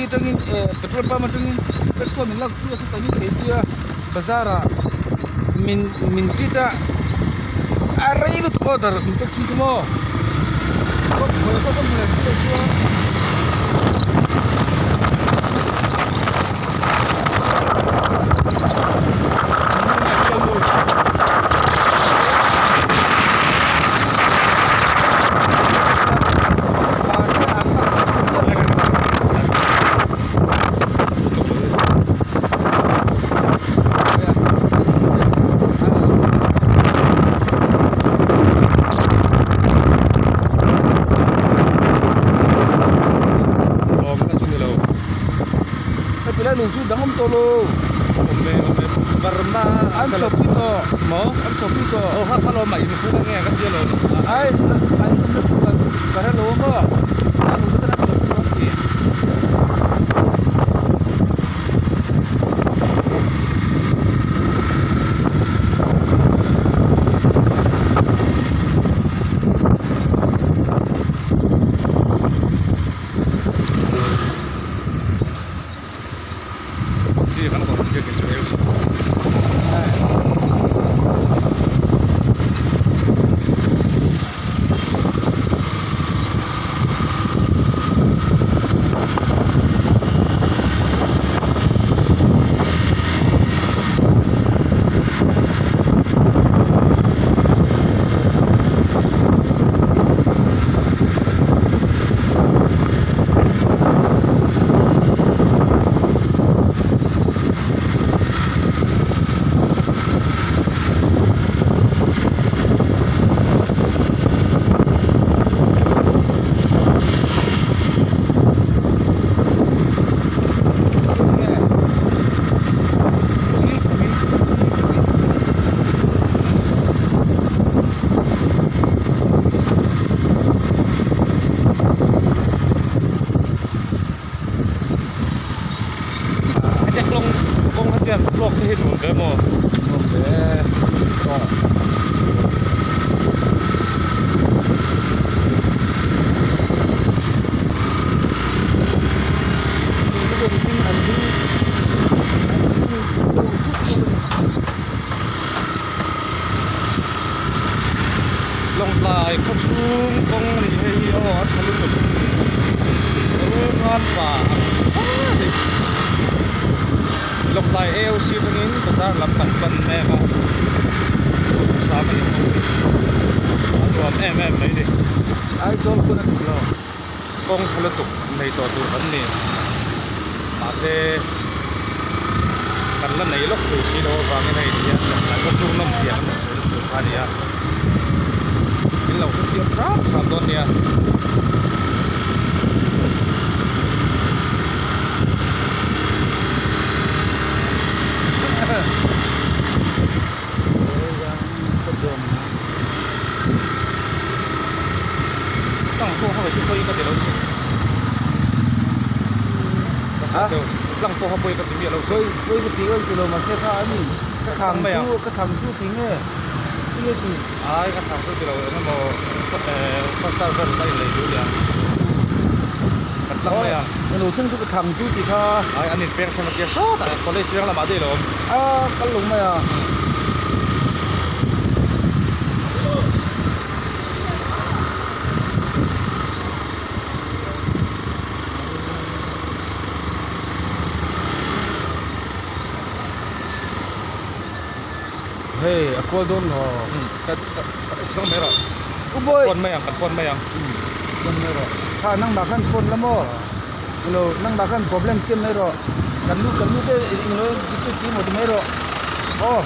atangin eh petrol pump atangin rickshaw min lak pui a sawtah hian keipui a bazar ah min min treat a a rei lutuk order min pek thin chu maw chuan. Heti lai lung chu dang awm tawh lo. Awm e awm e Burma an chho pui tawh. Maw? An chho pui tawh. Aw kha kha lawm a in hung ange ka tia lo. Ai ai in na chu ka hre lo maw. A lung te an chho pui tawh an ti. Kawng kha tiang vlog te hi nuam ve maw? Nuam ve aw. Lawngtlai khaw chhung kawng a nih hei hi aw a tha lutuk Rulngan pa ang a ni Lawngtlai AOC atangin bazar lam kan pan mek a duhthusam a ni bawk a nuam em em mai ni. Aizawl hun a tuk lo. Kawng tha lutuk nei tawh tur kan ni. Mahse kan la nei lawk thei si lo avangin hei hian lawngtlai khaw chhung nawm zia kan rawn sawi lutuk tur kha a ni a. In lo hrethiam hram hram dawn nia. Tlang pawh kha chu pawi ka ti lo che. Ha? Tlang pawh kha pawi ka ti miah lo che. Pawi pawi ka ti ka ti lo mahse kha a ni. Ka thlang mai ang. Ka thlang chu ti nge? Ti nge ti? Ai ka thlang chu ti lo eng emaw custard vel ka inlei duh nia. Ka tlang mai ang. Eng lo thleng chu ka thlang chu ti kha. Ai an inpeng thleng a tia sawtah college veng lamah daih lo awm. A kal lo mai a. Hei a kual dawn lo. Ka tlang mai rawh. U Bawi. Phone mai ang kan phone mai ang. Phone mai rawh. Kha nangmah khan phone la maw? Ilo nangmah khan problem siam mai rawh. Kan nu kan nu te englo ti ti maw ti mai rawh. Aw.